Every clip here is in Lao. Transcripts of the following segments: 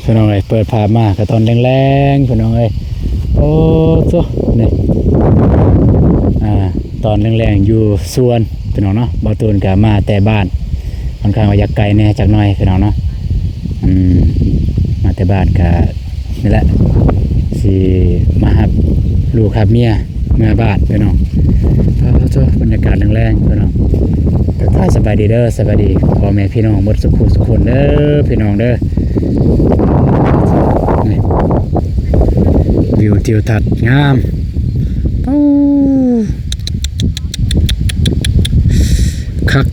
ພີ່ນ້ອງເອີຍ ເປີດພາບມາກໍຕອນແລງໆ ພີ່ນ້ອງເອີຍ. ໂອ້ໂຕ ນີ້ ອ່າ ຕອນແລງໆ ຢູ່ສວນ ພີ່ນ້ອງເນາະ. ບ່າວຕູນກໍມາແຕ່ບ້ານ ຂ້ອນຂ້າງວ່າຢາກໄກແດ່ຈັກໜ້ອຍ ພີ່ນ້ອງເນາະ. ອືມ ມາແຕ່ບ້ານກໍ ນີ້ແຫຼະ ຊິມາຮັບລູກຮັບເມຍເມືອບ້ານ ພີ່ນ້ອງ. ໂອ້ໂຕ ບັນຍາກາດແລງໆ ພີ່ນ້ອງ. ທັກທາຍສະບາຍດີເດີ ສະບາຍດີພໍ່ແມ່ພີ່ນ້ອງໝົດສຸຂູສຸຄົນເດີ ພີ່ນ້ອງເດີ. ນີ້ ວິວທິວທັດງາມ ໂອ້ ຄັກ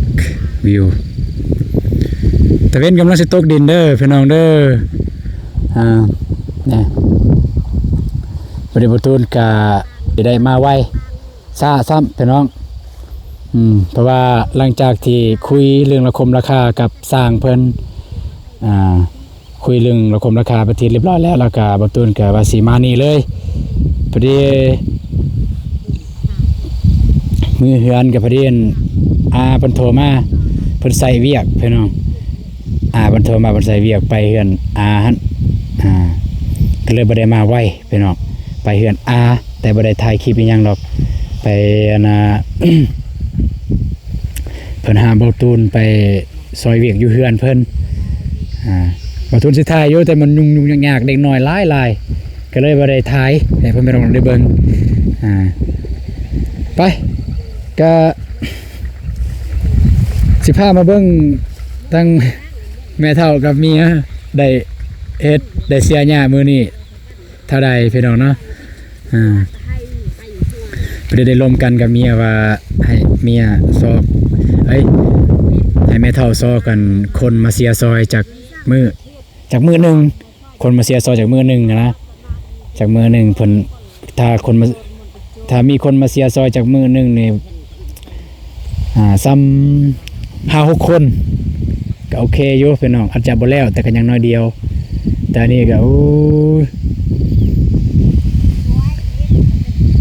ວິວ ຕາເວັນກຳລັງຊິຕົກດິນເດີ ພີ່ນ້ອງເດີ. ອ່າ ນີ້ ພໍດີບ່າວຕູນກະຊິໄດ້ມາໄວຊ້າຊ້ຳ ພີ່ນ້ອງ. ອືມ ເພາະວ່າຫຼັງຈາກທີ່ຄຸຍເລື່ອງລາຄົມລາຄາກັບຊ່າງເພິ່ນ ອ່າ ຄຸຍເລື່ອງລາຄົມລາຄາໄປທີ່ຮຽບຮ້ອຍແລ້ວ ແລ້ວກະບ່າວຕູນກະວ່າຊິມານີ້ເລີຍ. ພໍດີ ມື້ເຮືອນກໍພໍດີ ອາເພິ່ນໂທມາ ເພິ່ນໃສ່ວຽກ ພີ່ນ້ອງ. ອາເພິ່ນໂທມາ ເພິ່ນໃສ່ວຽກ ໄປເຮືອນອາຫັ້ນ ອ່າ ກໍເລີຍບໍ່ໄດ້ມາໄວ ພີ່ນ້ອງ. ໄປເຮືອນອາ ແຕ່ບໍ່ໄດ້ຖ່າຍຄລິບອີ່ຫຍັງດອກ. ໄປ ອັນນ່າ ເພິ່ນຫາບ່າວຕູນໄປຊ່ອຍວຽກຢູ່ເຮືອນເພິ່ນ. ອ່າ ບ່າວຕູນຊິຖ່າຍຢູ່ ແຕ່ມັນຫຍຸ້ງໆຍາກໆ ເດັກນ້ອຍຫຼາຍໆ ກໍເລີຍບໍ່ໄດ້ຖ່າຍໃຫ້ພໍ່ແມ່ພີ່ນ້ອງໄດ້ເບິ່ງ. ອ່າ ໄປ ກະຊິພາມາເບິ່ງທັງແມ່ເຖົ້າກັບເມຍ ໄດ້ເຮັດ ໄດ້ເສຍຫຍ້າມື້ນີ້ເທົ່າໃດ ພີ່ນ້ອງເນາະ. ອ່າ ເພິ່ນໄດ້ລົມກັນກັບເມຍວ່າໃຫ້ເມຍຊອກ ເອີຍ ໃຫ້ແມ່ເຖົ້າຊອກກັນ ຄົນມາເສຍຊອຍຈັກມື້ ຈັກມື້ໜຶ່ງ ຄົນມາເສຍຊອຍຈັກມື້ໜຶ່ງນະ ຈັກມື້ໜຶ່ງເພິ່ນ ຖ້າຄົນມາ ຖ້າມີຄົນມາເສຍຊອຍຈັກມື້ໜຶ່ງນີ້ ອ່າ ສ່ຳຫ້າຫົກຄົນ ກໍໂອເຄຢູ່ພີ່ນ້ອງ. ອາດຈະບໍ່ແລ້ວ ແຕ່ກໍຍັງໜ້ອຍດຽວ. ແຕ່ອັນນີ້ກໍ ໂອ້ຍ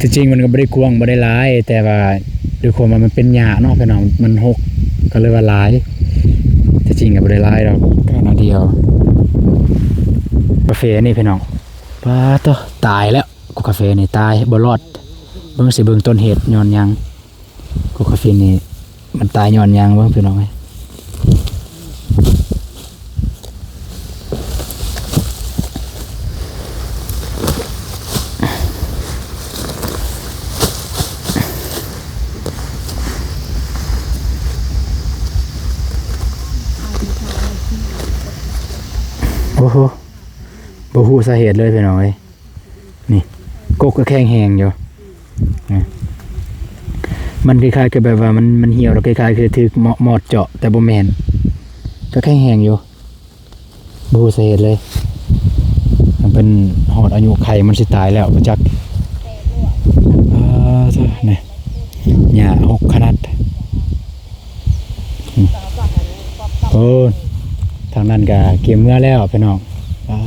ທີ່ຈິງມັນກໍບໍ່ໄດ້ກວ້າງ ບໍ່ໄດ້ຫຼາຍ ແຕ່ວ່າ ດ້ວຍຄວາມວ່າມັນເປັນຫຍ້າເນາະ ພີ່ນ້ອງ ມັນຮົກ ກໍເລີຍວ່າຫຼາຍ. ທີ່ຈິງກໍບໍ່ໄດ້ຫຼາຍດອກ ກໍໜ້ອຍດຽວ. ກາເຟນີ້ພີ່ນ້ອງ ປາດໂທ້ ຕາຍແລ້ວ ກາເຟນີ້ຕາຍ ບໍ່ລອດ. ເບິ່ງ ຊິເບິ່ງຕົ້ນເຫດຍ້ອນຫຍັງ ກາເຟນີ້ມັນຕາຍຍ້ອນຫຍັງ ເບິ່ງ ພີ່ນ້ອງເອີຍ. ໂອ້ໂຫ ບໍ່ຮູ້ສາເຫດເລີຍພີ່ນ້ອງເອີຍ. ນີ້ ກົກກໍແຂງແຮງຢູ່ ນີ້ ມັນຄ້າຍໆ ຄືແບບວ່າມັນ ມັນຫ່ຽວ ແລ້ວຄ້າຍໆ ຄືຖືກເມາະ ມອດເຈາະ ແຕ່ບໍ່ແມ່ນ ກໍແຂງແຮງຢູ່. ບໍ່ຮູ້ສາເຫດເລີຍ ມັນເປັນຮອດອາຍຸໄຂມັນຊິຕາຍແລ້ວບໍ່ຈັກ. ອ່າ ນີ້ ຫຍ້າຫົກຂະໜາດ. ອືມ ໂອ້ ທາງນັ້ນກະກຽມເມືອແລ້ວພີ່ນ້ອງ. ອ່າ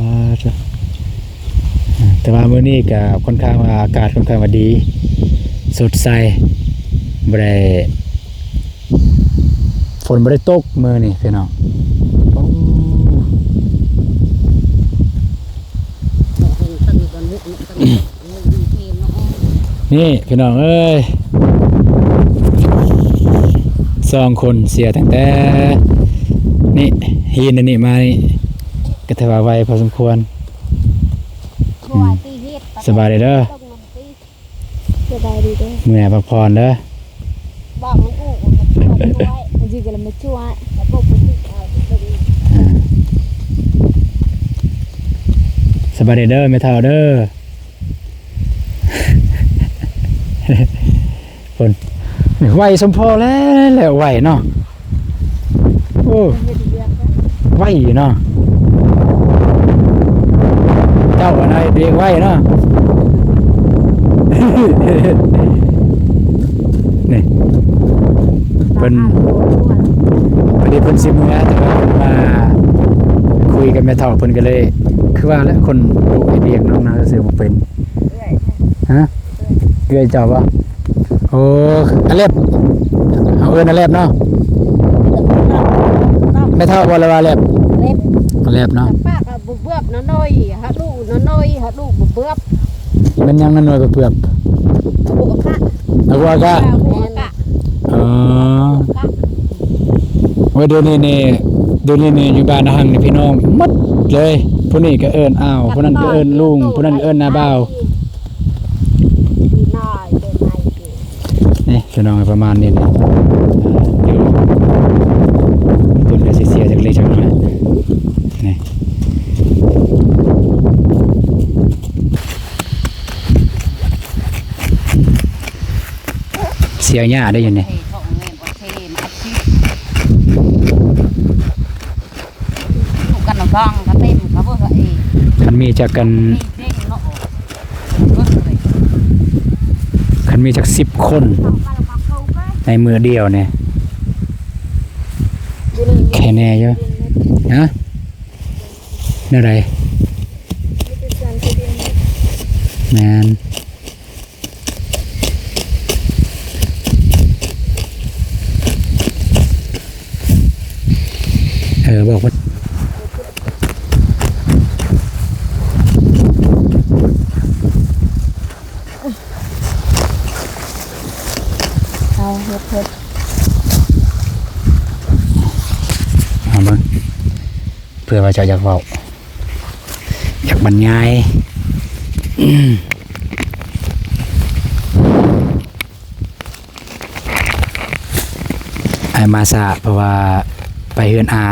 ແຕ່ວ່າມື້ນີ້ກະຄ່ອນຂ້າງວ່າອາກາດຄ່ອນຂ້າງວ່າດີ ສົດໃສ ບໍ່ໄດ້ ຝົນບໍ່ໄດ້ຕົກມື້ນີ້ພີ່ນ້ອງ. ໂອ້ ນີ້ພີ່ນ້ອງເອີຍ ສອງຄົນເສຍຕັ້ງແຕ່ນີ້ ຫີນອັນນີ້ມານີ້ ກໍຖືວ່າໄວພໍສົມຄວນ. ອືມ ສະບາຍດີເດີ ສະບາຍດີເດີ ເມື່ອຍພັກຜ່ອນເດີ. ບອກມັນອອກ ມັນມາຊ່ວຍ ມັນຊິກະລະມາຊ່ວຍ ແລ້ວບອກມັນຊິເອົາ ອ່າ ສະບາຍດີເດີແມ່ເຖົ້າເດີ. ເພິ່ນ ນີ້ໄວສົມພໍແລ້ວ ແລ້ວໄວເນາະ. ໂອ້ ໄວເນາະ ເຈົ້າຫັ້ນນະເຮັດວຽກໄວເນາະ. ນີ້ ເພິ່ນ ພໍດີເພິ່ນຊິເມືອ ແຕ່ວ່າເພິ່ນມາຄຸຍກັບແມ່ເຖົ້າ ເພິ່ນກໍເລີຍ ຄືວ່າແຫຼະ ຄົນເຮັດວຽກນຳນາຊື່ບໍ່ເປັນ. ຮະ? ເອື້ອຍເຈົ້າບໍ່? ໂອ້ ອາແລັບ ເຮົາເອີ້ນອາແລັບເນາະ. ແມ່ເຖົ້າບໍ່ ຫຼືວ່າແລັບ? ແລັບ ອາແລັບເນາະ. ປາກກໍເບືອບໆ ນັ້ນ ນ້ອຍຫາລູກນ້ອຍຫາລູກເບືອບ. ແມ່ນຫຍັງນະໜ່ວຍເບືອບ? ອາໂວຄາດ. ອາໂວຄາດ. ແມ່ນ. ອໍ ໂອ້ຍ ດຽວນີ້ນີ້ ດຽວນີ້ນີ້ຢູ່ບ້ານນາຫັງນີ້ພີ່ນ້ອງໝົດເລີຍ. ຜູ້ນີ້ກໍເອີ້ນອ້າວ ຜູ້ນັ້ນກໍເອີ້ນລຸງ ຜູ້ນັ້ນກໍເອີ້ນນ້າບ່າວ. ນີ້ພີ່ນ້ອງ ປະມານນີ້ນີ້ ອ່າ ຢູ່ ຕົ້ນກະຊິເສຍຈັກເລັກຈັກນ້ອຍນີ້ ເສຍຫຍ້າໄດ້ຢູ່ນີ້. ກັນນ້ອງກອງກະເຕັມກະເບິ່ງເອີຍ ຄັນມີຈັກກັນ ຄັນມີຈັກສິບຄົນໃນມື້ດຽວນີ້ ແຄ່ແນ່ຢູ່. ຮະ? ແນວໃດ? ແມ່ນ. ເອີ ບອກວ່າ ເອົາເຮັດ ເຮັດ ເອົາເບິ່ງ ເພື່ອວ່າເຈົ້າຢາກເວົ້າ ຢາກບັນຍາຍ. ອ້າຍມາຊ້າ ເພາະວ່າໄປເຮືອນອາ.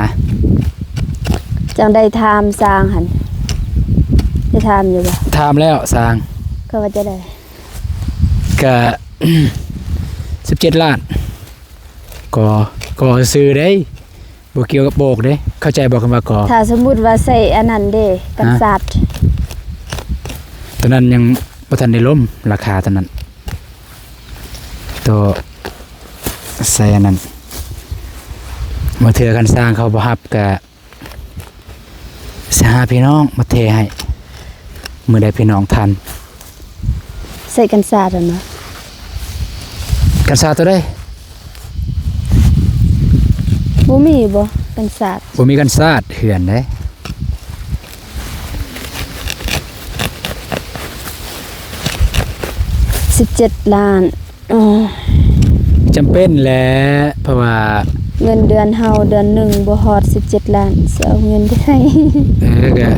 ຈັ່ງໄດ້ຖາມຊ່າງຫັ້ນ ໄດ້ຖາມຢູ່ບໍ່? ຖາມແລ້ວຊ່າງ. ເຂົາວ່າຈັ່ງໃດ? ກະ ສິບເຈັດລ້ານ ກໍ ກໍຊື່ເດ້. ບໍ່ກ່ຽວກັບບອກເດ້ ເຂົ້າໃຈບໍ່ຄຳວ່າກໍ? ຖ້າສົມມຸດວ່າໃສ່ອັນນັ້ນເດ້ ກັນສາດ ໂຕນັ້ນຍັງບໍ່ທັນໄດ້ລົມ ລາຄາໂຕນັ້ນ ໂຕໃສ່ອັນນັ້ນ ບາງເທື່ອຄັນຊ່າງເຂົາບໍ່ຮັບກະ ຊິຫາພີ່ນ້ອງມາເທໃຫ້ ມື້ໃດພີ່ນ້ອງທັນ. ໃສ່ກັນສາດຫັ້ນນະ? ກັນສາດໂຕໃດ? ບໍ່ມີບໍ່ກັນສາດ? ບໍ່ມີກັນສາດເຮືອນເດ້. ສິບເຈັດລ້ານ. ອໍ ຈຳເປັນແຫຼະ ເພາະວ່າເງິນເດືອນເຮົາເດືອນໜຶ່ງບໍ່ຮອດສິບເຈັດລ້ານ ຊິເອົາເງິນໃດໃຫ້? ເອີ ກະ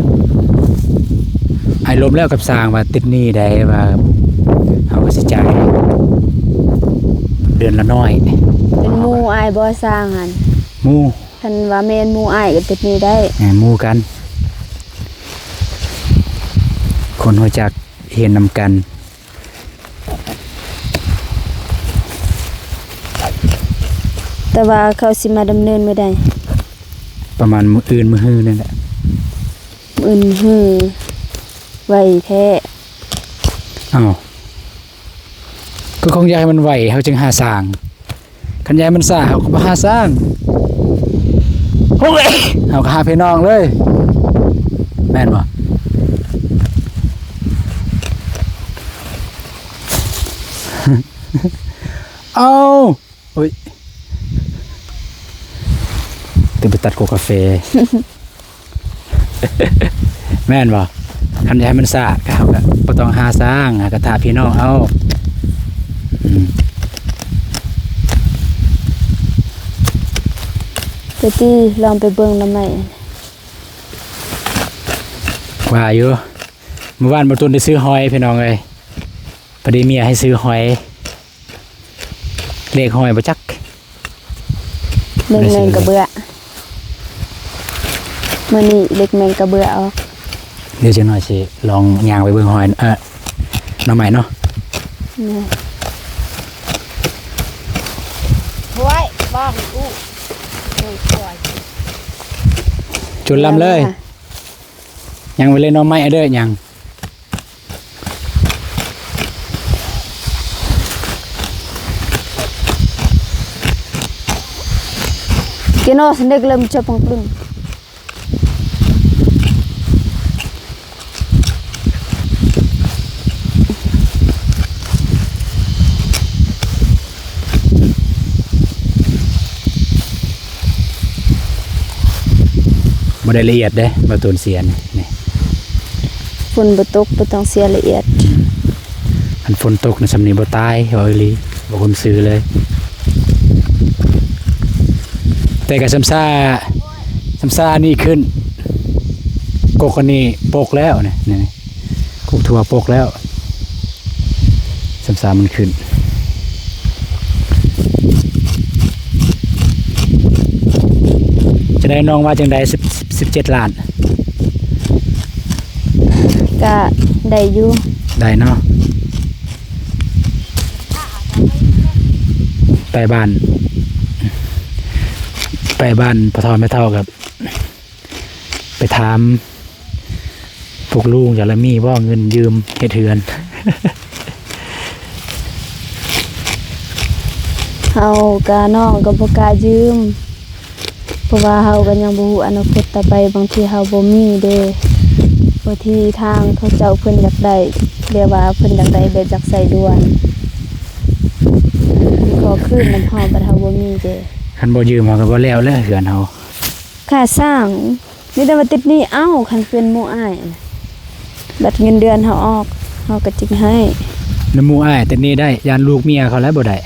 ອ້າຍລົມແລ້ວກັບຊ່າງວ່າຕິດໜີ້ໃດ ວ່າເຮົາກໍຊິຈ່າຍເດືອນລະໜ້ອຍ. ເປັນໝູ່ອ້າຍບໍ່ຊ່າງຫັ້ນ? ໝູ່. ຄັນວ່າແມ່ນໝູ່ອ້າຍກໍຕິດໜີ້ໄດ້. ເອີ ໝູ່ກັນ ຄົນຮູ້ຈັກຮຽນນຳກັນ. ແຕ່ວ່າເຂົາຊິມາດຳເນີນມື້ໃດ? ປະມານມື້ອື່ນມື້ຮືນີ້ແຫຼະ. ມື້ອື່ນມື້ຮື ໄວແທ້. ອ້າວ ກໍຄົງຢາກໃຫ້ມັນໄວ ເຮົາຈຶ່ງຫາຊ່າງ. ຄັນຢາກໃຫ້ມັນຊ້າ ເຮົາກໍບໍ່ຫາຊ່າງ ໂອ້ຍ ເຮົາກໍຫາພີ່ນ້ອງເລີຍ ແມ່ນບໍ່? ເອົາ ໂອ້ຍ ຕື່ມໄປຕັດກົກກາເຟ. ແມ່ນບໍ່? ຄັນຢາກໃຫ້ມັນຊ້າ ເຮົາກໍບໍ່ຕ້ອງຫາຊ່າງ ເຮົາກໍຖ້າພີ່ນ້ອງເຮົາ. ອືມ ໄປຕິ ລອງໄປເບິ່ງໜໍ່ໄມ້. ວ່າຢູ່ ມື້ວານບໍ່ຕຸນໄດ້ຊື້ຫອຍ ພີ່ນ້ອງເອີຍ ພໍດີເມຍໃຫ້ຊື້ຫອຍ. ເລກຫອຍບໍ່ຈັກ ເລກແມງກະເບືອ. ມື້ນີ້ເລກແມງກະເບືອອອກ. ດຽວຈັກໜ້ອຍຊິລອງຍ່າງໄປເບິ່ງຫອຍ ເອີ ໜໍ່ໄມ້ເນາະ. ໂອ້ຍ ບ້ອງອູ້ ໂອ້ຍ ໂອ້ຍ ຈົນລຳເລີຍ. ຍ່າງໄປເລີຍ ໜໍ່ໄມ້ເດີ ຍ່າງ. Kino sendek lem capang plun. ບໍ່ໄດ້ລະອຽດເດ້ ບໍ່ໂຕນເສຍນີ້ ນີ້ ຝົນບໍ່ຕົກບໍ່ຕ້ອງເສຍລະອຽດ. ອືມ ຄັນຝົນຕົກນະ ສ່ຳນີ້ບໍ່ຕາຍ ເວົ້າອີ່ຫຼີ ບໍ່ຄວາມຊື່ເລີຍ. ແຕ່ກໍຊ່ຳຊາ ຊ່ຳຊາອັນນີ້ຂຶ້ນ ກົກອັນນີ້ປົກແລ້ວນີ້ ນີ້ ກົກຖົ່ວປົກແລ້ວ. ຊ່ຳຊາມັນຂຶ້ນ. ຈະໄດ້ ນ້ອງວ່າຈັ່ງໃດ ສິບ ສິບເຈັດລ້ານ? ກະໄດ້ຢູ່ ໄດ້ເນາະ. ໄປບ້ານ ໄປບ້ານພໍ່ເຖົ້າແມ່ເຖົ້າກັບ ໄປຖາມພວກລຸງ ຢາກລະມີບໍ່ເງິນຢືມເຮັດເຮືອນ? ເຮົາກະ ນ້ອງກໍບໍ່ກ້າຢືມ ເພາະວ່າເຮົາກໍຍັງບໍ່ຮູ້ອະນາຄົດຕໍ່ໄປ ບາງທີເຮົາບໍ່ມີເດ້ ບາງທີທາງເຂົາເຈົ້າເພິ່ນຢາກໄດ້ ແບບວ່າເພິ່ນຢາກໄດ້ແບບຢາກໃຊ້ດ່ວນ ຂໍຄືນນຳເຮົາ ບັດເຮົາບໍ່ມີເດ້. ຄັນບໍ່ຢືມເຮົາກໍບໍ່ແລ້ວແຫຼະເຮືອນເຮົາ. ຄ່າສ້າງ ມີແຕ່ວ່າຕິດໜີ້ເອົາ ຄັນເປັນໝູ່ອ້າຍ ບັດເງິນເດືອນເຮົາອອກ ເຮົາກໍຈຶ່ງໃຫ້. ນຳໝູ່ອ້າຍຕິດໜີ້ໄດ້ ຢ້ານລູກເມຍເຂົາແລ້ວບໍ່ໄດ້.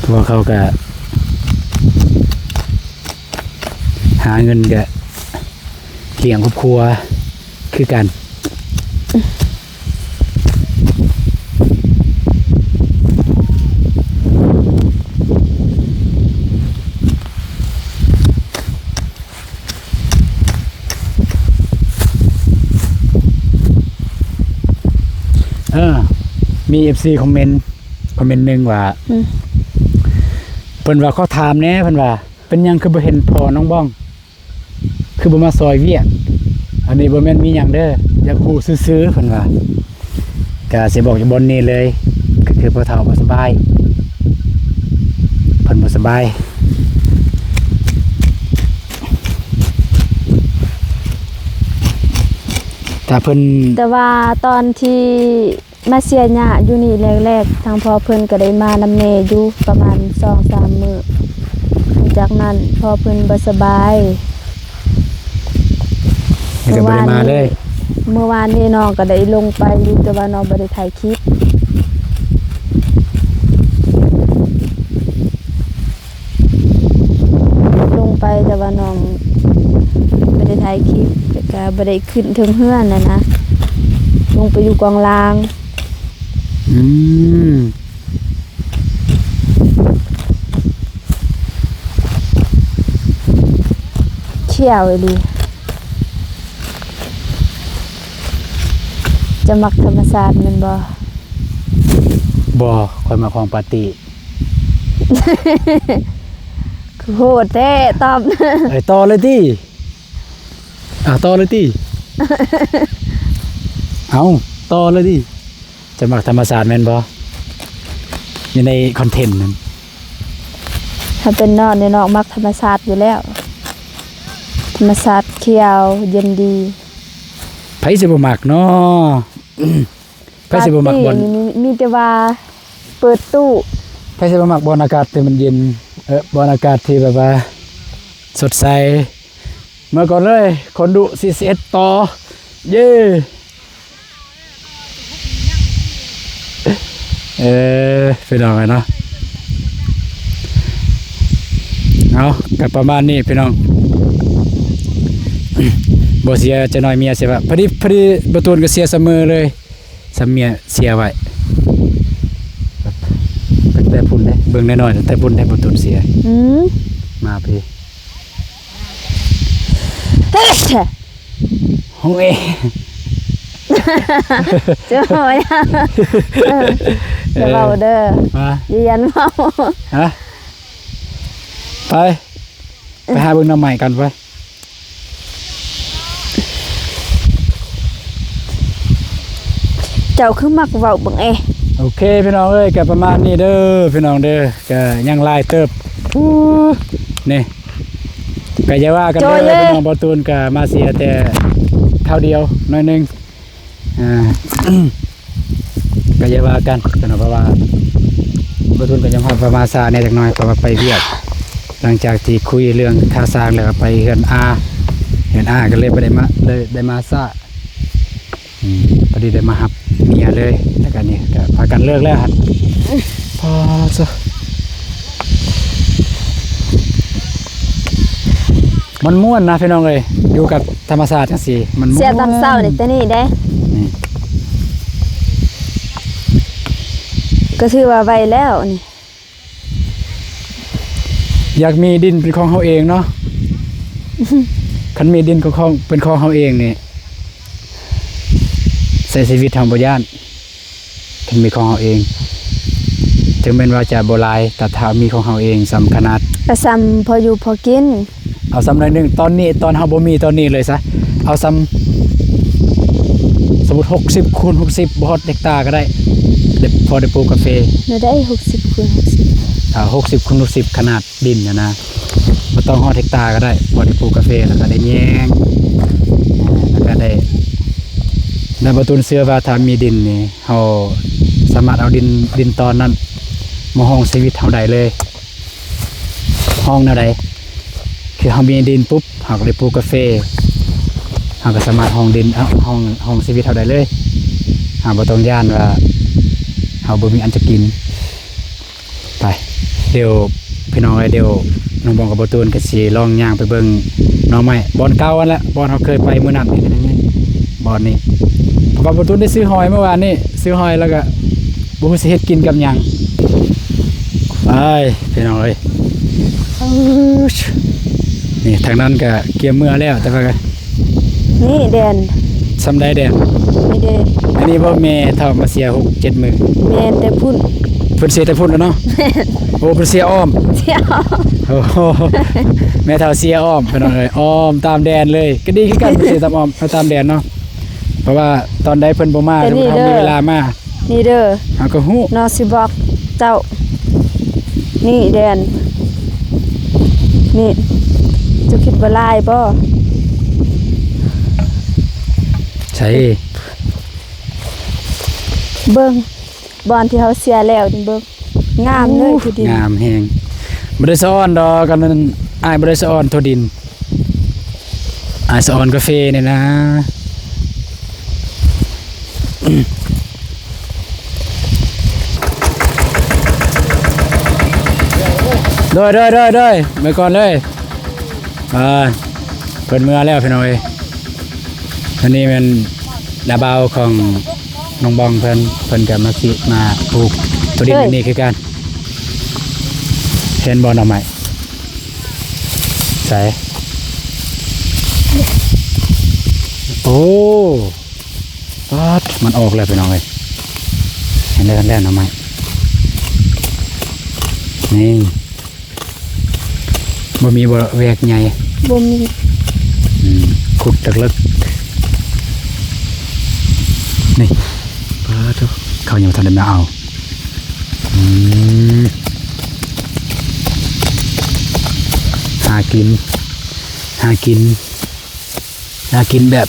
ພວກເຂົາກະຫາເງິນກະລ້ຽງຄອບຄົວຄືກັນ. ເອີ ມີເອັຟຊີຄອມເມັນ ຄອມເມັນໜຶ່ງວ່າ ອືມ ເພິ່ນວ່າຂໍຖາມແດ່ ເພິ່ນວ່າ ເປັນຫຍັງຄືບໍ່ເຫັນພໍ່ນ້ອງບອງ ຄືບໍ່ມາຊ່ອຍວຽກ? ອັນນີ້ບໍ່ແມ່ນມີຫຍັງເດີ ຢາກຮູ້ຊື່ໆ ເພິ່ນວ່າ. ກະຊິບອກຢູ່ບ່ອນນີ້ເລີຍ ກໍຄືພໍ່ເຖົ້າບໍ່ສະບາຍ ເພິ່ນບໍ່ສະບາຍ ຖ້າເພິ່ນ ແຕ່ວ່າຕອນທີ່ ມາເສຍຫຍ້າຢູ່ນີ້ແລກໆ ທາງພໍ່ເພິ່ນກໍໄດ້ມານຳແມ່ຢູ່ປະມານສອງສາມມື້ ຫຼັງຈາກນັ້ນພໍ່ເພິ່ນບໍ່ສະບາຍ ແລ້ວກໍບໍ່ໄດ້ມາເລີຍ. ມື້ວານນີ້ ມື້ວານນີ້ນ້ອງກໍໄດ້ລົງໄປຢູ່ ແຕ່ວ່ານ້ອງບໍ່ໄດ້ຖ່າຍຄລິບ ລົງໄປ ແຕ່ວ່ານ້ອງບໍ່ໄດ້ຖ່າຍຄລິບ ແລ້ວກະບໍ່ໄດ້ຂຶ້ນເທິງເຮືອນຫັ້ນນະ ລົງໄປຢູ່ກອງລ່າງ. ອືມ ຂຽວອີ່ຫຼີ. ເຈົ້າມັກທຳມະຊາດແມ່ນບໍ່? ບໍ່ ຂ້ອຍມັກຂອງປາຕີ. ຄືໂຫດແທ້ຕອບ. ເອີ ຕໍ່ເລີຍຕິ. ອ່າ ຕໍ່ເລີຍຕິ. ເອົ້າ ຕໍ່ເລີຍຕິ. ເຈົ້າມັກທຳມະຊາດແມ່ນບໍ່? ຢູ່ໃນຄອນເທັນນັ້ນ. ຖ້າເປັນນ້ອງນີ້ ນ້ອງມັກທຳມະຊາດຢູ່ແລ້ວ. ທຳມະຊາດຂຽວເຢັນດີ. ໃຜຊິບໍ່ມັກເນາະ? ໃຜຊິບໍ່ມັກບ່ອນ ປາຕີນີ້ ມີ ມີແຕ່ວ່າເປີດຕູ້. ໃຜຊິບໍ່ມັກບ່ອນອາກາດທີ່ມັນເຢັນ ເອີ ບ່ອນອາກາດທີ່ແບບວ່າສົດໃສ. ເມືອກ່ອນເລີຍ ຄົນດຸ ສີ່ສິບເອັດ ຕໍ່ ເຢ້. ເອີ ພີ່ນ້ອງເອີຍເນາະ ເອົາ ກໍປະມານນີ້ພີ່ນ້ອງ. ບໍ່ເສຍຈັກໜ້ອຍເມຍເສຍວ່າ ພໍດີ ພໍດີ ບໍ່ຕູນກໍເສຍສະເໝີເລີຍ. ສຳເມຍເສຍໄວ້ ຕັ້ງແຕ່ພຸ້ນເດ້ ເບິ່ງນ້ອຍໆ ຕັ້ງແຕ່ພຸ້ນເດ້ ບໍ່ຕູນເສຍ. ອືມ ມາພີ້ ໂອ້ຍ ເຈົ້າ ເອີ ຢ່າເວົ້າເດີ ມາ ຢ່າຢ້ານເວົ້າ ຮະ ໄປ ໄປຫາເບິ່ງໜໍ່ໄມ້ກັນໄປ. ເຈົ້າຄືມັກເວົ້າເບິ່ງເອ. ໂອເຄພີ່ນ້ອງເອີຍ ກໍປະມານນີ້ເດີພີ່ນ້ອງເດີ ກໍຍັງຫຼາຍເຕີບ ຜູ້ ນີ້ ກໍຢ່າວ່າກັນເດີພີ່ນ້ອງ ບ່າວຕູນກໍມາເສຍແຕ່ ຄາວດຽວໜ້ອຍໜຶ່ງ ອ່າ ກໍຢ່າວ່າກັນເນາະ ເພາະວ່າບໍ່ທຸນກໍຍັງຮອດປະມາສາແດ່ຈັກໜ້ອຍ ເພາະວ່າໄປວຽກ. ຫຼັງຈາກທີ່ຄຸຍເລື່ອງຄ່າສ້າງແລ້ວ ກໍໄປເຮືອນອາ ເຮືອນອາກໍເລີຍບໍ່ໄດ້ມາ ເລີຍໄດ້ມາຊ້າ. ອືມ ພໍດີໄດ້ມາຮັບເມຍເລີຍ ແລ້ວກໍນີ້ກໍພາກັນເລີກແລ້ວຫັ້ນ. ປາດໂທ້ ມັນມ່ວນນະພີ່ນ້ອງເອີຍ ຢູ່ກັບທຳມະຊາດຈັ່ງຊີ້ ມັນມ່ວນ. ເສຍຕອນເຊົ້ານີ້ ແຕ່ນີ້ເດ້ ນີ້ ກໍຖືວ່າໄວແລ້ວນີ້. ຢາກມີດິນເປັນຂອງເຮົາເອງເນາະ ຄັນມີດິນຂອງ ເປັນຂອງເຮົາເອງນີ້ ໃຊ້ຊີວິດເຮົາບໍ່ຢ້ານ ຄັນມີຂອງເຮົາເອງ ເຖິງແມ່ນວ່າຈະບໍ່ຫຼາຍ ແຕ່ຖ້າມີຂອງເຮົາເອງສ່ຳຂະໜາດ ກໍສ່ຳພໍຢູ່ພໍກິນ ເອົາສ່ຳໜ້ອຍໜຶ່ງ ຕອນນີ້ ຕອນເຮົາບໍ່ມີຕອນນີ້ເລີຍຊະ ເອົາສ່ຳ ສົມມຸດຫົກສິບຄູນຫົກສິບ ບໍ່ຮອດເຮັກຕາກໍໄດ້ ໄດ້ ພໍໄດ້ປູກກາເຟ. ແນວໃດ ຫົກສິບຄູນຫົກສິບ? ອ່າ ຫົກສິບຄູນຫົກສິບ ຂະໜາດດິນຫັ້ນນະ ບໍ່ຕ້ອງຮອດເຮັກຕາກໍໄດ້ ພໍໄດ້ປູກກາເຟ ແລ້ວກໍໄດ້ແຍງ ແລ້ວກໍໄດ້ ແລ້ວບ່າວຕູນເຊື່ອວ່າຖ້າມີດິນນີ້ ເຮົາສາມາດເອົາດິນ ດິນຕອນນັ້ນມາຮອງຊີວິດເຮົາໄດ້ເລີຍ. ຮອງແນວໃດ? ຄືເຮົາມີດິນປຸບ ເຮົາກໍໄດ້ປູກກາເຟ ເຮົາກໍສາມາດຮອງດິນ ເອົາ ຮອງ ຮອງຊີວິດເຮົາໄດ້ເລີຍ ເຮົາບໍ່ຕ້ອງຢ້ານວ່າເຮົາບໍ່ມີອັນຈະກິນ. ໄປ ດຽວ ພີ່ນ້ອງເອີຍ ດຽວນ້ອງບອງກັບບ່າວຕູນກໍຊິລອງຍ່າງໄປເບິ່ງໜໍ່ໄມ້ບ່ອນເກົ່າຫັ້ນແຫຼະ ບ່ອນເຮົາເຄີຍໄປມື້ນັ້ນ ນີ້ ບ່ອນນີ້ ເພາະວ່າບ່າວຕູນໄດ້ຊື້ຫອຍມື້ວານນີ້ ຊື້ຫອຍແລ້ວກໍບໍ່ຮູ້ຊິເຮັດກິນກັບຫຍັງ. ໄປ ພີ່ນ້ອງເອີຍ ນີ້ທາງນັ້ນກໍກຽມເມືອແລ້ວ ແຕ່ວ່າ ນີ້ແດນ ສ່ຳໃດແດນ? ນີ້ເດ້ ອັນນີ້ບໍ່ແມ່ເຖົ້າມາເສຍຫົກເຈັດມື້? ແມ່ນແຕ່ພຸ້ນ ເພິ່ນເສຍແຕ່ພຸ້ນແລ້ວເນາະ. ແມ່ນ ໂອ້ ເພິ່ນເສຍອ້ອມ ເສຍອ້ອມ ໂອ້ໂຫ ແມ່ເຖົ້າເສຍອ້ອມ ພີ່ນ້ອງເອີຍ ອ້ອມຕາມແດນເລີຍ ກໍດີຄືກັນ ເສຍຕາມອ້ອມ ຕາມແດນເນາະ ເພາະວ່າຕອນໃດເພິ່ນບໍ່ມາ ແຕ່ນີ້ເດີ ເຮົາມີເວລາມາ ນີ້ເດີ ເຮົາກໍຮູ້ ນ້ອງຊິບອກເຈົ້າ ນີ້ແດນ ນີ້ ເຈົ້າຄິດວ່າຫຼາຍບໍ່? ໃສ? ເບິ່ງ ບ່ອນທີ່ເຮົາເສຍແລ້ວນີ້ເບິ່ງ ງາມເລີຍ ໂອ້ ທີ່ດິນ ງາມແຮງ ບໍ່ໄດ້ສະອອນດອກ ອັນນັ້ນ ອ້າຍບໍ່ໄດ້ສະອອນທົ່ວດິນ ອ້າຍສະອອນກາເຟນີ້ນະ. ໂດຍ ໂດຍ ໂດຍ ໂດຍ ໄປກ່ອນເລີຍ ອ່າ ເພິ່ນເມືອແລ້ວ ພີ່ນ້ອງເອີຍ. ອັນນີ້ແມ່ນນ້າບ່າວຂອງນ້ອງບອງເພິ່ນ ເພິ່ນກໍມາຊິມາປູກຕົວດິນ ເອີຍ ນີ້ຄືກັນ. ເຫັນບໍ່ໜໍ່ໄມ້? ໃສ? ໂອ້ ປາດ ມັນອອກແລ້ວ ພີ່ນ້ອງເອີຍ ເຫັນແລ້ວ ເຫັນແລ້ວ ໜໍ່ໄມ້ ນີ້. ບໍ່ມີບໍ່ແວກໃຫຍ່? ບໍ່ມີ ອືມ ຂຸດເລິກໆ ນີ້ ປາດໂທ້ ເຂົາຍັງບໍ່ທັນໄດ້ມາເອົາ ອືມ ຫາກິນ ຫາກິນ ຫາກິນແບບ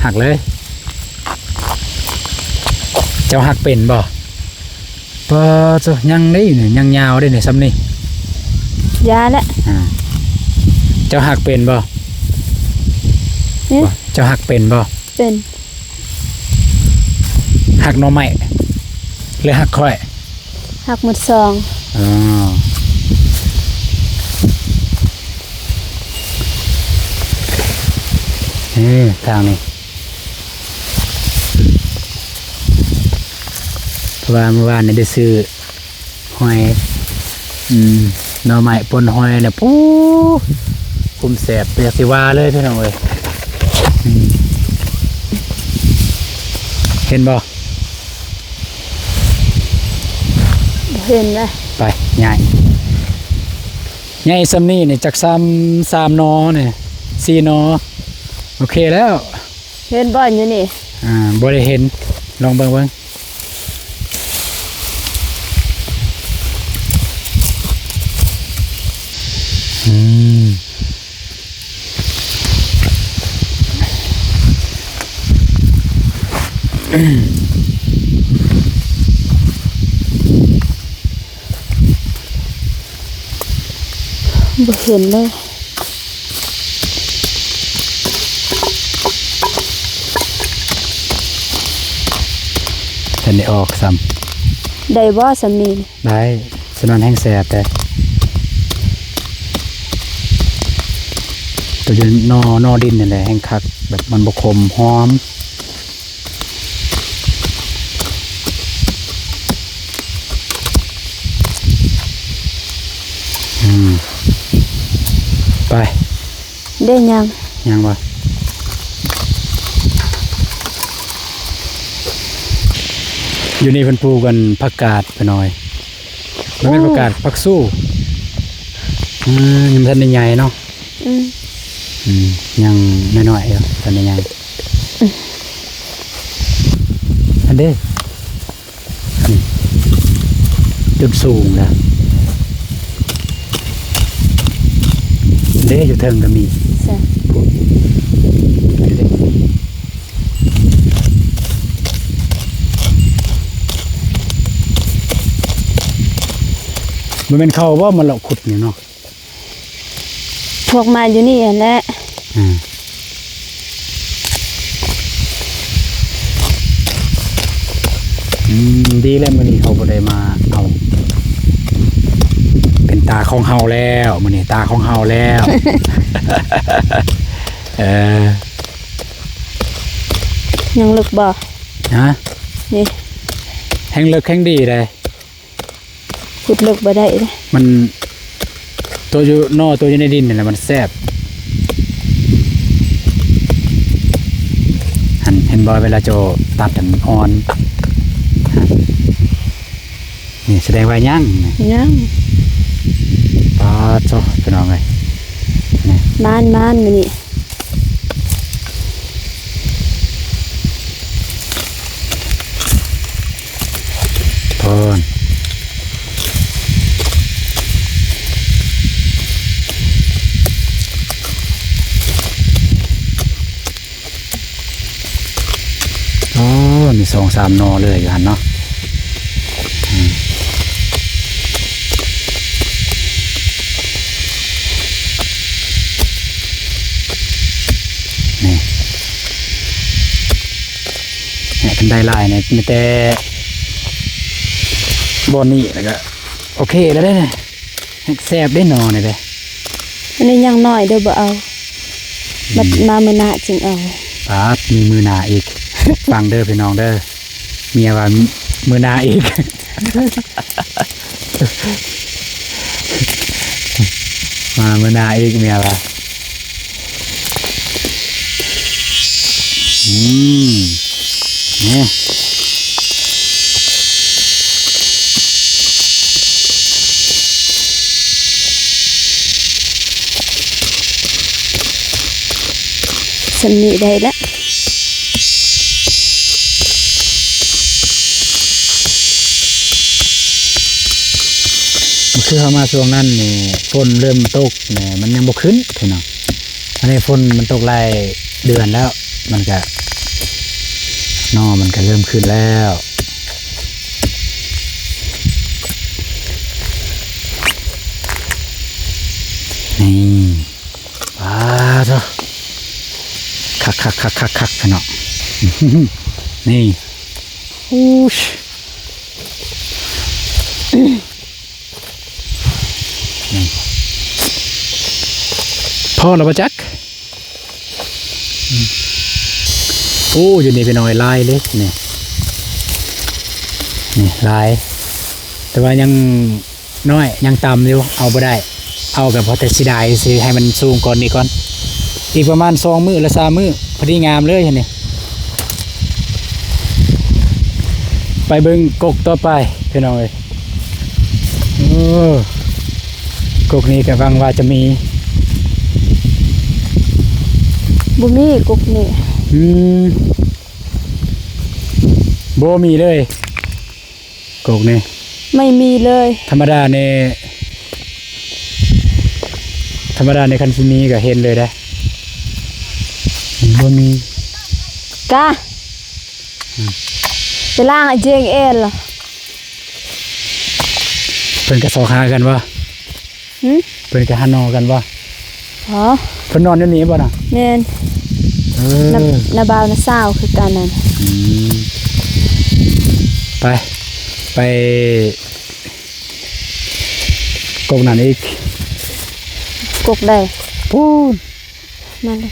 ຫັກເລີຍ ເຈົ້າຫັກເປັນບໍ່? ປາດໂທ້ ຍັງໄດ້ນີ້ ຍັງຍາວໄດ້ນີ້ ສ່ຳນີ້ ຢ່າແຫຼະ ອ່າ ເຈົ້າຫັກເປັນບໍ່? ເອີ ເຈົ້າຫັກເປັນບໍ່? ເປັນ ຫັກໜໍ່ໄມ້ ຫຼື ຫັກຂ້ອຍ? ຫັກໝົດສອງ ອໍ ເອີ ທາງນີ້ ເພາະວ່າມື້ວານນີ້ໄດ້ຊື້ຫອຍ ອືມ ໜໍ່ໄມ້ປົ່ນຫອຍນະ ປູ ຄຸມແຊບ ບໍ່ຢາກຊິວ່າເລີຍ ພີ່ນ້ອງເອີຍ ອືມ ເຫັນບໍ່? ບໍ່ເຫັນເລີຍ ໄປ ຍ້າຍ ໃຫຍ່ສ່ຳນີ້ນີ້ ຈັກສາມ ສາມໜໍ່ນີ້ ສີ່ໜໍ່ ໂອເຄແລ້ວ. ເຫັນບໍ່ຢູ່ນີ້? ອ່າ ບໍ່ໄດ້ເຫັນ ລອງເບິ່ງເບິ່ງ. ອືມ ບໍ່ເຫັນເລີຍ. ທັນໄດ້ອອກຊ້ຳ. ໄດ້ບໍ່ສ່ຳນີ້? ໄດ້. ສ່ຳນັ້ນແຮ່ງແຊບເດ້. ໂຕຢູ່ໜໍ່ ໜໍ່ດິນນີ້ແຫຼະແຮ່ງຄັກ, ແບບມັນບໍ່ຂົມ, ຫອມ. ອືມ ໄປ. ໄດ້ຍັງ? ຍັງວະ. ຢູ່ນີ້ເພິ່ນປູກກັນຜັກກາດໄປໜ້ອຍ. ມັນເປັນ ໂອ້ ຜັກກາດ ຜັກຊູ. ອືມ ຍັງບໍ່ທັນໄດ້ໃຫຍ່ເນາະ. ອືມ ອືມ ຍັງນ້ອຍໆຢູ່ ບໍ່ທັນໄດ້ໃຫຍ່. ອືມ ອັນເດ້ ນີ້ ຈົນສູງລະເດ້. ຢູ່ເທິງກໍມີ. ໃຊ່ ພຸ້ນ ນີ້ເດ້. ບໍ່ແມ່ນເຂົາບໍ່ມາເລາະຂຸດນີ້ເນາະ? ພວກມາຢູ່ນີ້ຫັ້ນແຫຼະ. ອືມ ອືມ ດີແລ້ວ ມື້ນີ້ເຂົາບໍ່ໄດ້ມາເອົາ. ເປັນຕາຂອງເຮົາແລ້ວ ມື້ນີ້ຕາຂອງເຮົາແລ້ວ. ເອີ ຍັງເລິກບໍ່? ຮະ? ນີ້ ແຮ່ງເລິກແຮ່ງດີເດ້. ຂຸດເລິກບໍ່ໄດ້ເດ້ ມັນ ໂຕຢູ່ ໜໍ່ໂຕຢູ່ໃນດິນນີ້ແຫຼະມັນແຊບ. ຫັ້ນ ເຫັນບໍ່ ເວລາເຈົ້າຕັດຫັ້ນອ່ອນ. ນີ້ສະແດງວ່າຍັງ ຍັງ. ປາດໂທ້ ພີ່ນ້ອງເອີຍ ນີ້ ມານໆ ມື້ນີ້. ໂອ້ ໂອ້ ມີສອງສາມໜໍ່ເລີຍຢູ່ຫັ້ນເນາະ. ອືມ ນີ້ ນີ້ ຄັນໄດ້ຫຼາຍນີ້ ມີແຕ່ບ່ອນນີ້ ແລ້ວກໍໂອເຄແລ້ວເດ້. ແຊບເດ້ໜໍ່ນີ້ເດ້. ອັນນີ້ຍັງນ້ອຍເດີ້ ບໍ່ເອົາ. ອືມ ບັດມາມື້ໜ້າຈຶ່ງເອົາ. ປາດ ມີມື້ໜ້າອີກ. ຟັງເດີ້ພີ່ນ້ອງເດີ້ ເມຍວ່າມື້ໜ້າອີກ. ມາມື້ໜ້າອີກ ເມຍວ່າ. ອືມ ນີ້ ສ່ຳນີ້ໄດ້ລະ. ຄືເຮົາມາຊ່ວງນັ້ນນີ້ ຝົນເລີ່ມຕົກນີ້ ມັນຍັງບໍ່ຂຶ້ນພີ່ນ້ອງ. ອັນນີ້ຝົນມັນຕົກຫຼາຍເດືອນແລ້ວ ມັນກະ ໜໍ່ມັນກະເລີ່ມຂຶ້ນແລ້ວ. ນີ້ ປາດໂທ້ ຄັກໆໆໆໆ ພີ່ນ້ອງ. ນີ້ ອູ້ຍ ນີ້ ພໍແລ້ວບໍ່ຈັກ. ອືມ ໂອ້ ຢູ່ນີ້ພີ່ນ້ອງເອີຍ ຫຼາຍເດ້ນີ້ ນີ້ຫຼາຍ ແຕ່ວ່າຍັງນ້ອຍ ຍັງຕ່ຳຢູ່ ເອົາບໍ່ໄດ້ ເອົາກໍພໍແຕ່ຊິໄດ້ ຊິໃຫ້ມັນສູງກ່ອນນີ້ກ່ອນ ອີກປະມານສອງມື້ ຫຼື ສາມມື້ ພໍດີງາມເລີຍຫັ້ນນີ້. ໄປເບິ່ງກົກຕໍ່ໄປພີ່ນ້ອງເອີຍ. ໂອ້ ກົກນີ້ກໍຫວັງວ່າຈະມີ. ບໍ່ມີກົກນີ້. ອືມ. ບໍ່ມີເລີຍ ກົກນີ້ ໄມ່ມີເລີຍ. ທຳມະດານີ້ ທຳມະດານີ້ຄັນຊິມີກໍເຫັນເລີຍເດ້. ບໍ່ມີ ກະ ອືມ ໄປລ້າງອາເຈງເອລ. ເພິ່ນກໍຊອກຫາກັນບໍ່? ຫື? ເພິ່ນກໍຫາໜໍ່ກັນບໍ່? ອໍ ເພິ່ນນອນຢູ່ນີ້ບໍ່ນະ? ແມ່ນ ເອີ ນ້າ ນ້າບ່າວນ້າສາວຄືກັນນັ້ນ. ອືມ ໄປ ໄປ ກົກນັ້ນອີກ ກົກໃດ? ພຸ້ນ ມາເລີຍ.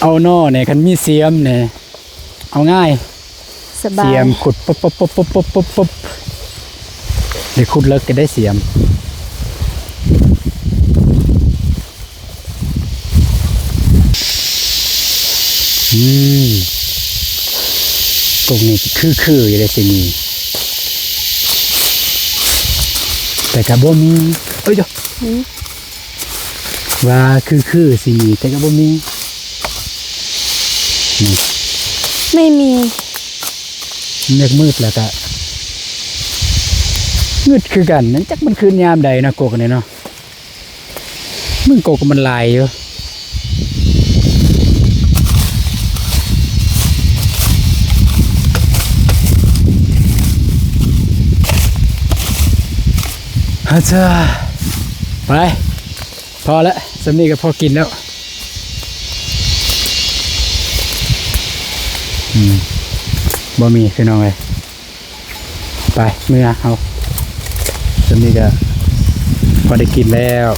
ເອົາໜໍ່ແດ່ ຄັນມີສຽມແດ່ ເອົາງ່າຍ ສະບາຍ ສຽມຂຸດ ປຸບໆ ໄດ້ຂຸດເລິກກໍໄດ້ສຽມ. ອືມ ກົກນີ້ຄືໆຢູ່ເດ້ຊິມີ ແຕ່ກໍບໍ່ມີ. ເອີຍ ອືມ ວ່າຄືໆຊິມີ ແຕ່ກໍບໍ່ມີ. ນີ້ ໄມ່ມີ ມັນຢາກມືດແລ້ວກະງຶດຄືກັນ ມັນຈັກມັນຄືຍາມໃດເນາະ ກົກອັນນີ້ເນາະ. ມຶງກົກມັນຫຼາຍຢູ່. ອາຈາ ໄປ ພໍແລ້ວ ສ່ຳນີ້ກໍພໍກິນແລ້ວ. ອືມ ບໍ່ມີ ພີ່ນ້ອງເອີຍ. ໄປ ເມືອເຮົາ ສ່ຳນີ້ກໍພໍໄດ້ກິນແລ້ວ.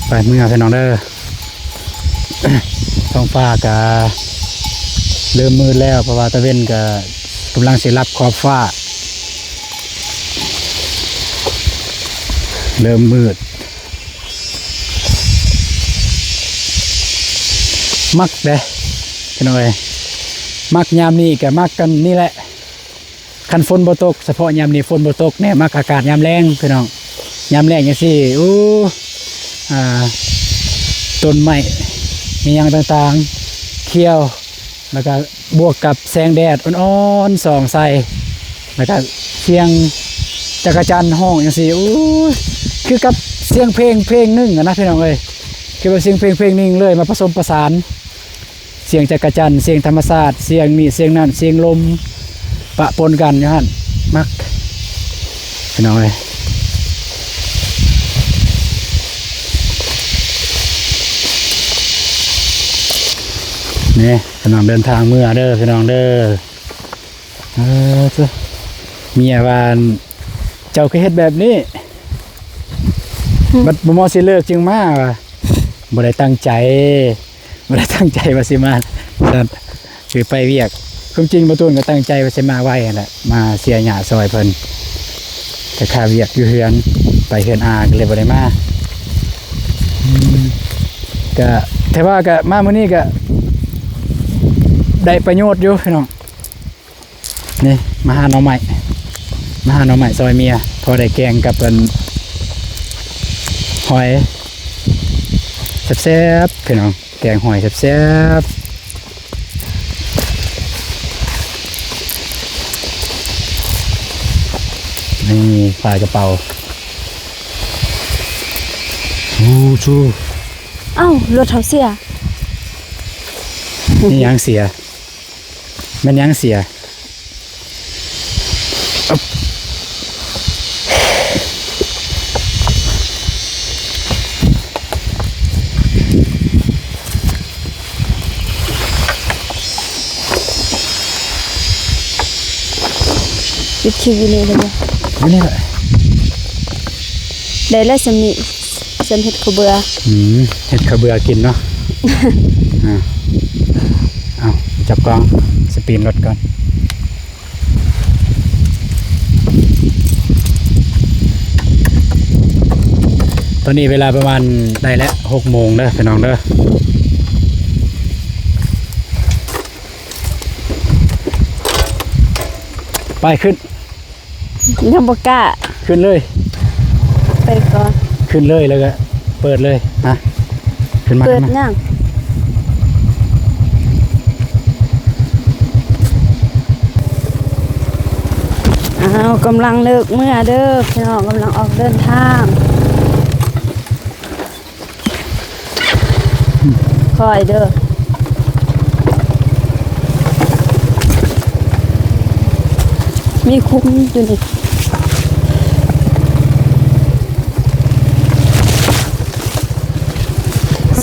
ໄປ ເມືອ ພີ່ນ້ອງເດີ. ທ້ອງຟ້າກະເລີ່ມມືດແລ້ວ ເພາະວ່າຕາເວັນກະກຳລັງຊິລັບຂອບຟ້າ ເລີ່ມມືດ. ມັກເດ້ພີ່ນ້ອງເອີຍ ມັກຍາມນີ້ກະມັກກັນນີ້ແຫຼະ. ຄັນຝົນບໍ່ຕົກ ສະເພາະຍາມນີ້ຝົນບໍ່ຕົກແນ່ ມັກອາກາດຍາມແລ້ງພີ່ນ້ອງ. ຍາມແລ້ງຈັ່ງຊີ້ ໂອ້ ອ່າ ຕົ້ນໄມ້ອີ່ຫຍັງຕ່າງໆຂຽວ ແລ້ວກະບວກກັບແສງແດດອ່ອນໆສ່ອງໃສ່ ແລ້ວກະສຽງຈັກກະຈັນຮ້ອງຈັ່ງຊີ້ ໂອ້ຍ ຄືກັບສຽງເພງເພງໜຶ່ງຫັ້ນນະພີ່ນ້ອງເອີຍ. ຄືວ່າສຽງເພງເພງໜຶ່ງເລີຍ ມາປະສົມປະສານ ສຽງຈັກກະຈັນ ສຽງທຳມະຊາດ ສຽງນີ້ສຽງນັ້ນ ສຽງລົມປະປົນກັນຢູ່ຫັ້ນ ມັກ ພີ່ນ້ອງເອີຍ. ນີ້ກຳລັງເດີນທາງເມືອເດີພີ່ນ້ອງເດີ. ເອີ ເມຍວ່າ ເຈົ້າຄືເຮັດແບບນີ້ ບັດບໍ່ເໝາະຊິເລີກຈຶ່ງມາວ່າ ບໍ່ໄດ້ຕັ້ງໃຈ ບໍ່ໄດ້ຕັ້ງໃຈວ່າຊິມາ ຊັ້ນ ຄືໄປວຽກ. ຄວາມຈິງບໍ່ຕູນກໍຕັ້ງໃຈວ່າຊິມາໄວຫັ້ນແຫຼະ ມາເສຍຫຍ້າຊ່ອຍເພິ່ນ ແຕ່ຄາວຽກຢູ່ເຮືອນ ໄປເຮືອນອາກໍເລີຍບໍ່ໄດ້ມາ. ອືມ ກະ ແຕ່ວ່າກະມາມື້ນີ້ກະໄດ້ປະໂຫຍດຢູ່ພີ່ນ້ອງ. ນີ້ ມາຫາໜໍ່ໄມ້ ມາຫາໜໍ່ໄມ້ຊ່ອຍເມຍ ພໍໄດ້ແກງກັບອັນຫອຍ ແຊບໆ ພີ່ນ້ອງ ແກງຫອຍແຊບໆ. ນີ້ ປາກະເປົາ ໂອ້ ຊູ ເອົ້າ ລົດເຮົາເສຍ ມີຫຍັງເສຍ? ແມ່ນຫຍັງເສຍ? ປິດຄລິບຢູ່ນີ້ເລີຍບໍ່? ຢູ່ນີ້ແຫຼະ ໄດ້ແລ້ວສ່ຳນີ້. ຊັ້ນເຮັດເຂົ້າເບືອ ອືມ ເຮັດເຂົ້າເບືອກິນເນາະ. ອ່າ ເອົາ ຈັບກ້ອງ ສະປີນລົດກ່ອນ. ຕອນນີ້ເວລາປະມານ ໃກ້ແລ້ວ ຫົກໂມງເດີພີ່ນ້ອງເດີ. ໄປຂຶ້ນ. ຍັງບໍ່ກ້າ. ຂຶ້ນເລີຍ. ໄປກ່ອນ. ຂຶ້ນເລີຍ ແລ້ວກໍເປີດເລີຍ. ຮະ? ຂຶ້ນມາ. ເປີດຫຍັງ? ອ້າວ ກຳລັງເລີກເມືອເດີພີ່ນ້ອງ, ກຳລັງອອກເດີນທາງ. ຄ່ອຍເດີ. ມີຂຸມຢູ່ນີ້.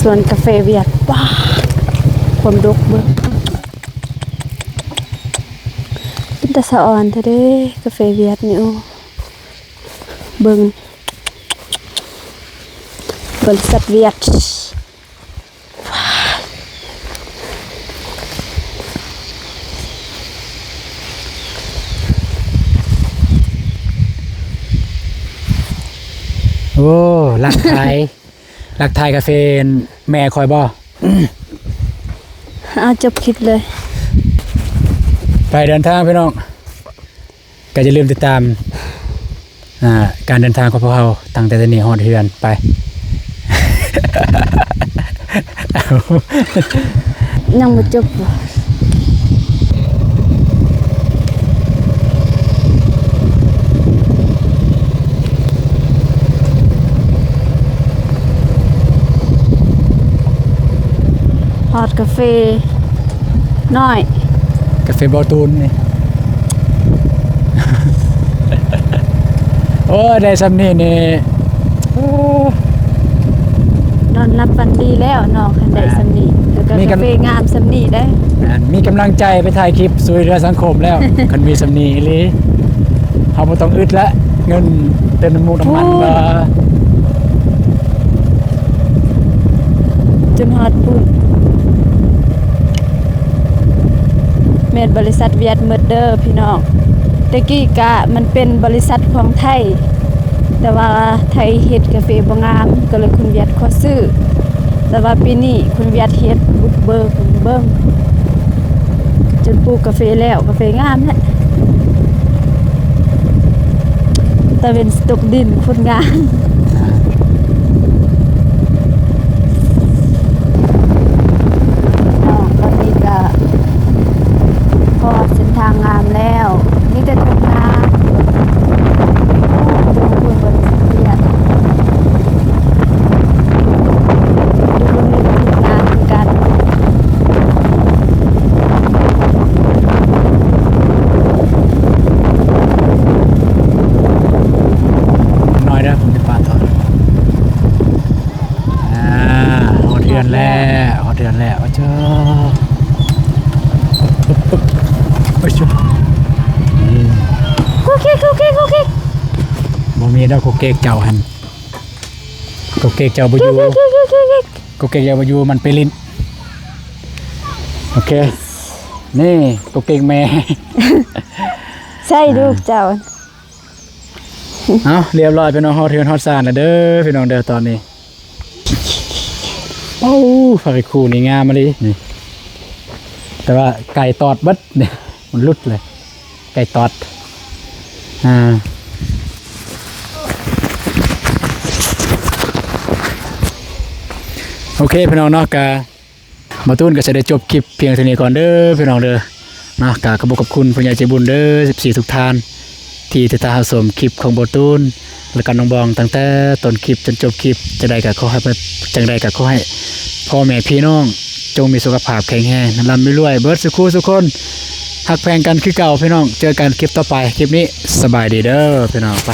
ສວນກາເຟຫວຽດ. ວ້າ ຄວາມດົກເບິ່ງ. ເປັນຕາສະອອນແທ້ເດ້ ກາເຟຫວຽດນີ້. ໂອ້ ເບິ່ງ ບໍລິສັດຫວຽດ. ໂອ້ ລັກຖ່າຍ ລັກຖ່າຍກາເຟແມ່ຂ້ອຍບໍ່? ເອົາ ຈົບຄລິບເລີຍ. ໄປ ເດີນທາງພີ່ນ້ອງ. ກໍຢ່າລືມຕິດຕາມ ອ່າ ການເດີນທາງຂອງພວກເຮົາ ຕັ້ງແຕ່ນີ້ຮອດເຮືອນໄປ. ຍັງບໍ່ຈົບບໍ່? ຮອດກາເຟນ້ອຍ ກາເຟບໍ່ຕູນນີ້. ໂອ້ຍ ໄດ້ຊ່ຳນີ້ນີ້ ໂອ້ ນອນຫຼັບຝັນດີແລ້ວເນາະ ຄັນໄດ້ຊ່ຳນີ້. ແມ່ນ. ແລ້ວກໍ ມີກຳ ກາເຟງາມຊ່ຳນີ້ເດ້. ແມ່ນ. ມີກຳລັງໃຈໄປຖ່າຍຄລິບຊ່ວຍເຫຼືອສັງຄົມແລ້ວ ຄັນມີຊ່ຳນີ້ອີ່ຫຼີ. ເຮົາບໍ່ຕ້ອງອຶດລະ ເງິນເຕີມນ້ຳມັນ ໂອ້ຍ ບໍ່ ຈົນຮອດພຸ້ນ. ແມ່ນບໍລິສັດຫວຽດໝົດເດີພີ່ນ້ອງ. ແຕ່ກີ້ກະມັນເປັນບໍລິສັດຂອງໄທ ແຕ່ວ່າໄທເຮັດກາເຟບໍ່ງາມ ກໍເລີຍຄົນຫວຽດຂໍຊື້. ແຕ່ວ່າປີນີ້ຄົນຫວຽດເຮັດບຸກເບີກເບິ່ງ ຈົນປູກກາເຟແລ້ວ ກາເຟງາມແຫຼະ. ຕາເວັນຊິຕົກດິນ ໂຄດງາມ. ເນາະ ຕອນນີ້ກະຮອດເສັ້ນທາງງາມແລ້ວ ມີແຕ່ທົ່ງນາ. ໂອ້ ເບິ່ງເບິ່ງເບິ່ງ ໜ້ອຍເດີ ເປັນປ່າທອດ. ອ່າ ຮອດເຮືອນແລ້ວ ຮອດເຮືອນແລ້ວ. ໂອ້ເຈົ້າ ໂອ້ເຈົ້າ ນີ້ ກຸກກິກ ກຸກກິກ ກຸກກິກ. ບໍ່ມີດອກ ກຸກກິກເຈົ້າຫັ້ນ ກົກເກກເຈົ້າບໍ່ຢູ່ ກົກເກກເຈົ້າບໍ່ຢູ່ ມັນໄປຫຼິ້ນ. ໂອເຄ ນີ້ກົກເກກແມ່ ໃສ່ລູກເຈົ້າ. ເອົ້າ ລຽບຮ້ອຍ ພີ່ນ້ອງ ຮອດເຮືອນຮອດຊານແລ້ວເດີ ພີ່ນ້ອງເດີ ຕອນນີ້. ໂອ້ ພາໄປຄູ່ນີ້ງາມມາລີນີ້ ແຕ່ວ່າໄກ່ຕອດເບິດນີ້ ມັນຫຼຸດເລີຍ. ໄກ່ຕອດ ອ່າ ໂອເຄ ພີ່ນ້ອງເນາະ ກະ ບ່າວຕູນກໍຈະໄດ້ຈົບຄລິບພຽງເທົ່ານີ້ກ່ອນເດີ ພີ່ນ້ອງເດີ ເນາະ. ກະຂອບຄຸນຂອບຄຸນຜູ້ໃຫຍ່ໃຈບຸນເດີ ເອັຟຊີ ທຸກທ່ານ ທີ່ຕິດຕາມຮັບຊົມຄລິບຂອງບ່າວຕູນ ແລະກະນ້ອງບອງ ຕັ້ງແຕ່ຕົ້ນຄລິບຈົນຈົບຄລິບ. ຈັ່ງໃດກໍຂໍໃຫ້ ຈັ່ງໃດກໍຂໍໃຫ້ພໍ່ແມ່ພີ່ນ້ອງຈົ່ງມີສຸຂະພາບແຂງແຮງ ລ່ຳມີລວຍເບິດສູ່ຄູ່ສູ່ຄົນ ຮັກແພງກັນຄືເກົ່າ ພີ່ນ້ອງ. ເຈີກັນຄລິບຕໍ່ໄປ ຄລິບນີ້ສະບາຍດີເດີ ພີ່ນ້ອງ ໄປ.